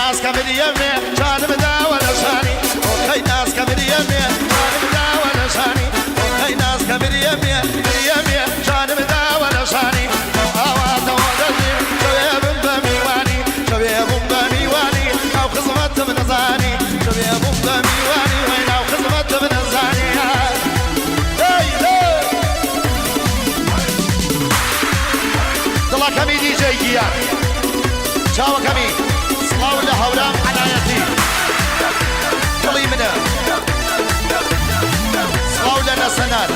ناسکە مریەمێ جانم داوە لە شانی ئۆخەی ناسکە مریەمێ جانم داوە لە شانی ئۆخەی ناسکە مریەمێ مریەمێ جانم داوە لە شانی بەو ئاواتەوە دەژیم شەوێ بم بە میوانی شەوێ بووم بە میوانی ناو خزمەتم نەزانی شەوێ بووم بە میوانی وەی ناو خزمەتم نەزانی دەی دەی دڵەکەمی دیجەی گیان چاوەکەمی سڵاو لە هەورام عەنایەتی دڵی منە سڵاو لە نەسەنار.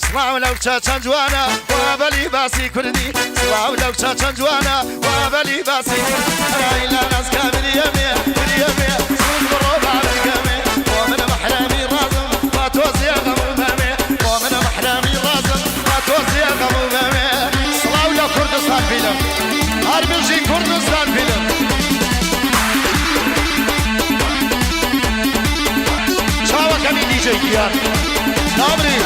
سڵاو لەو کچە چەند جوانە وا بە لیباسی کوردی سڵاو لەو کچە چەند جوانە وا بە لیباسی ئای لە ناسکە مریەمێ مریەمێ سوود بڕۆ با بگەمێ بۆ من مەحرەمی ڕازم با تۆزێ غەم و بەمێ بۆ من مەحرەمی ڕازم با تۆزێ غەم و بەمێ سڵاو لە کوردستان فیلم هەر بژی کوردستان فیلم چاوەکەمی دیجەی گیان نامری.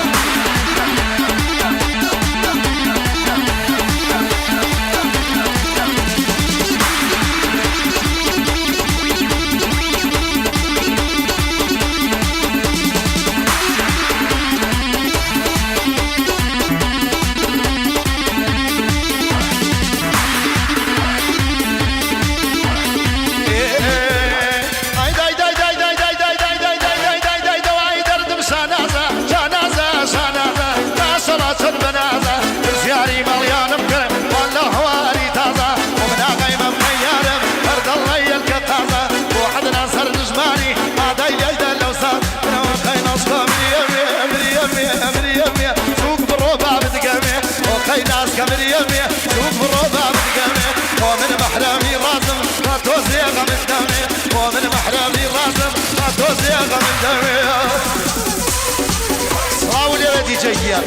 سڵاو لێوێ دیجەی گیان.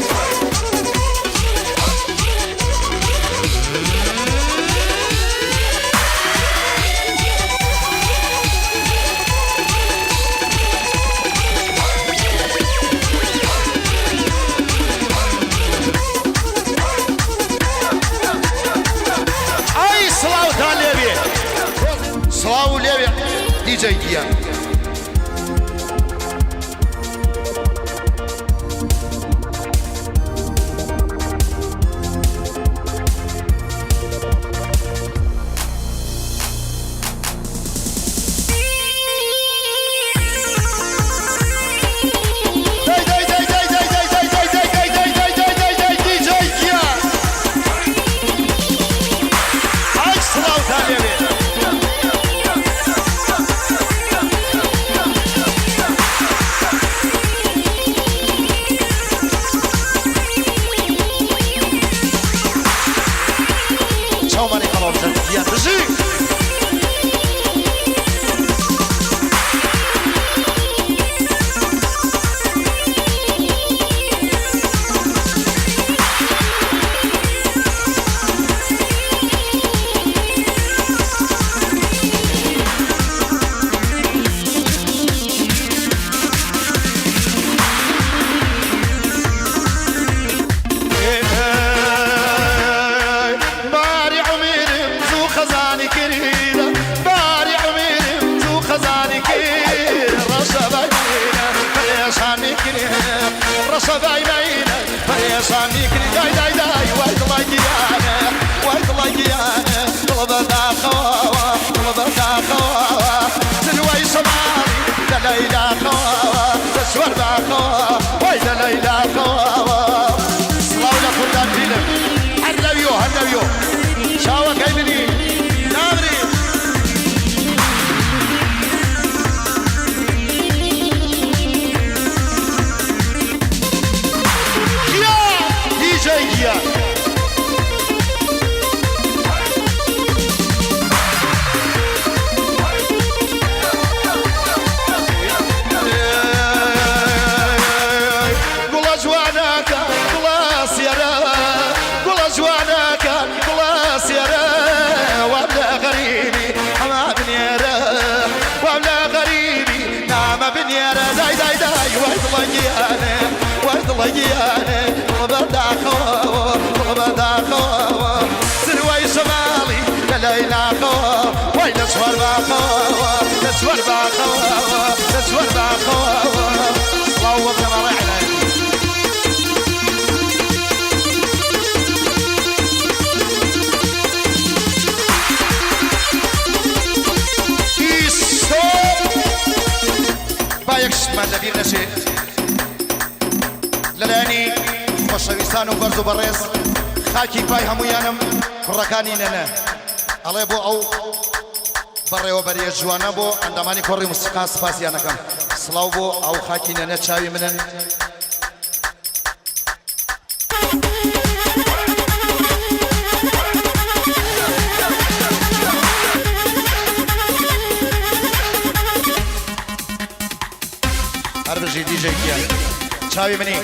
ئەی سڵاوتان لێبێ. سڵاو لێوێ دیجەی گیان. دەی دەی دەی دەی دەی دەی دەی دەی دەی دەی دەی دەی دەی دەی دەی دیجەی گیان. ئەی سڵاوتان لێبێ. دڵە گیانێ دڵ بەداخەوە دڵ بەداخەوە سروای شەماڵی لە لای ناخەوە وای لە چوار باخەوە لە چوار باخەوە لە چوار باخەوە سڵاو بۆ بنەماڵەی عەلایەتی. با یەک شتمان لەبیر نەچێ لەلایەنی خۆشەویستان و بەرز و بەڕێز خاکی پای هەموویانم کوڕەکانی نەنە ئەڵێ بۆ ئەو بەڕێوەبەریە جوانە بۆ ئەندامانی کۆڕی موسیقا سپاسیانەکەم سڵاو بۆ ئەو خاکی نەنە چاوی منن. هەر بژی دیجەی گیان چاوی منی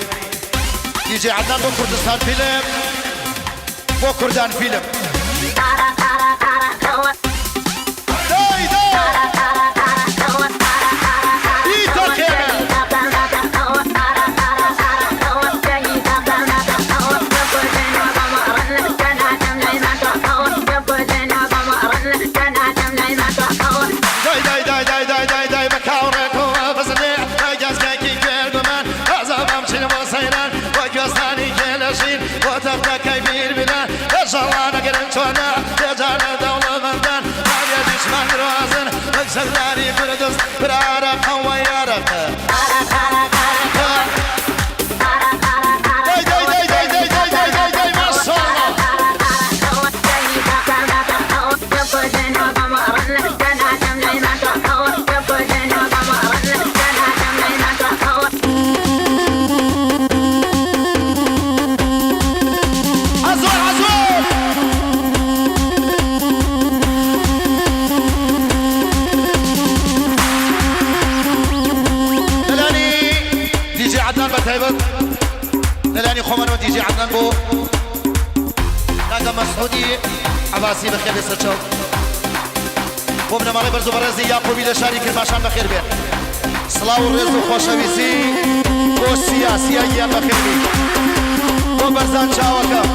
دیجەی عەدنان بۆ کوردستان فیلم بۆ کوردان فیلم. دای دای بیتەقێنە. دای دای دای دای دای دای دای بە کاوڕێکەوە بزنێ بە گەزگەکی گوێر بمن ئازابم چین بۆ سەیران بۆ کوێستانی کێلەشین بۆ تەختەکەی بیربینە لە ژەڵانەگرن چۆنە بێجارە دەوڵەمەندان نابێتیشمان درۆزن وەک سەرداری کوردست برارە قەوە یارەقە دای دای دای دای دای دای دای دای دای ماشاءالله. عەزۆر عەزۆر. لەلانی دیجی عەدنان بە تایبەت لەلانی خۆمانەوە دیجی عەدنان بۆ کاکە مەسعودی عەباسی بەخێر بێ سەرچاو بۆ بنەماڵەی بەرز و بەڕێزی یاقوبی لە شاری کرماشان بەخێر بێن سڵاو و ڕێز و خۆشەویستی بۆ سیا سیا گیان بەخێر بی بۆ بەرزان چاوەکەم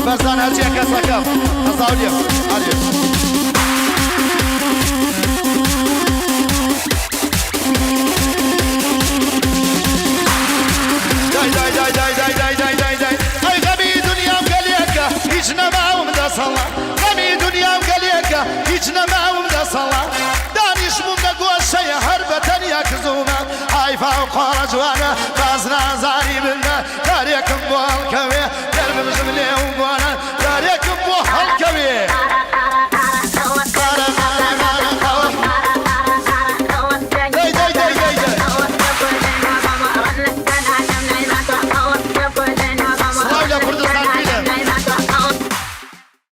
بەرزان هەرچیە کەسەکەم هەزاو لێم ئەرێ. دای دای دای دای دای دای دای دای دای ئەی غەمی دنیام گەلێکە هیچ نەماوم دەسەڵات غەمی دنیام گەلێکە هیچ نەماوم دەسەڵات دانیشبووم لە گۆشەیە هەر بە تەنیا کزومە ئایفا و قۆڕە جوانە باز نازانم.